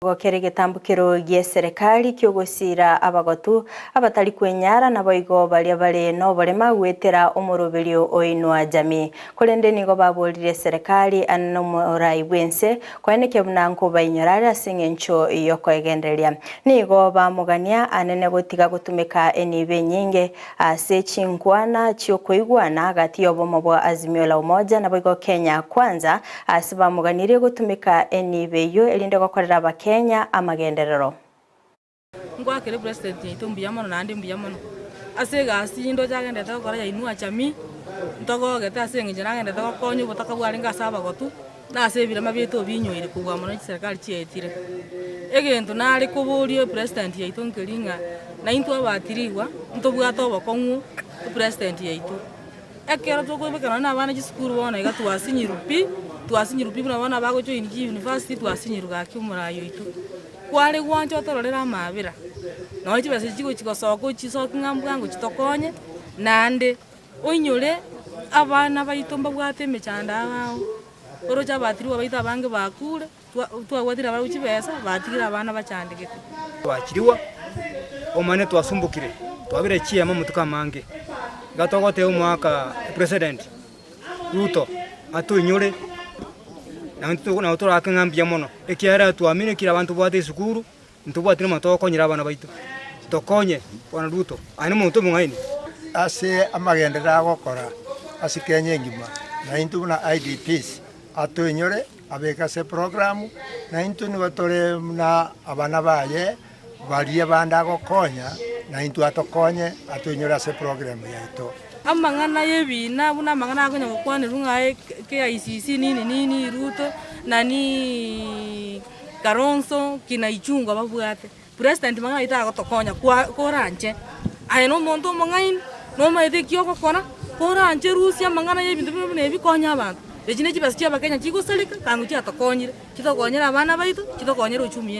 Gokera egetambokero gi'eserekari ki'ogosiira abagotu abatari kwenyara naboigo baria bare noborema goetera omoroberio o Inua Jamii. Korende nigo baborire eserekari ane nomorai bw'ense koenekia buna nkobainyora are ase eng'encho y'okoegendereria. Nigo bamogania anene gotiga gotumeka enibo enyinge Ase chinkwana chi'okoigwana gati y'obomo bwa Azimio la Umoja naboigo Kenya Kwanza, ase bamoganirie gotumeka enibo eyio erinde gokorera Abakenya amagenderero. Ngoakere president yaito mbuya mono naende mbuya mono ase egasi ndoche agenderete gokora ya Inua Jamii, ntogogete ase eng'encho nagenderete gokonya obotaka bwarenge ase abagotu, na ase ebirema biaito obinyoire kobua mono chiserikali chiaetire. Egento nare koboria epresident yaito nkeri ng'a naintwe abatirigwa ntobwate obokong'u epresident yaito. Ekero tokoibekana nonye na abana chisukuru bono iga twasinyirwe pi, twasinyirwe pi buna bono abagojoin chiuniversity twasinyirwe gaki omorai oito. Kware gwancha otororere amabera, nonye chibesa echi chigochi gosoka ochisoki ng'a mbwango chitokonye, naende. Oinyore abana baito mbabwate emechando ao, oroche abatirwa baito abange bakure, twabwatire nabarabwo chibesa, batigire abana bachandegete. Twachirigwa, omanyete twasumbokire, twabire chiema amatuko amange, iga togoteba omwaka president Ruto atoinyore nabo torake ng'a mbuya mono, ekiagera twaminekire abanto tobwate esukuru. Ntobwati nomonto ogokonyera abana baito, tokonye Bwana Ruto, aye nomonto omong'aini. Ase amagenderero agokora ase Kenya engima, naintwe buna IDPs atoinyore abeke ase eprogramu, naintwe nigo tore buna abana baye baria bande agokonya, naintwe atokonye atoinyore ase eprogramu yaito. Amang'ana y'ebiina buna amang'ana akonya gokwanerwa ng'a KICC nini nini Ruto nanii. Kalonzo kina ichungwa babwate president mang'ana ayio tagotokonya kwa koranche aye na omonto omong'aini nomaete eki ogokora koranche rusia amang'ana ya ebinto buna buna ebi konya abanto echi ne chibesa chia abakenya chigosareka kango chiatokonyire chitokonyere abana baito chitokonyere uchumi.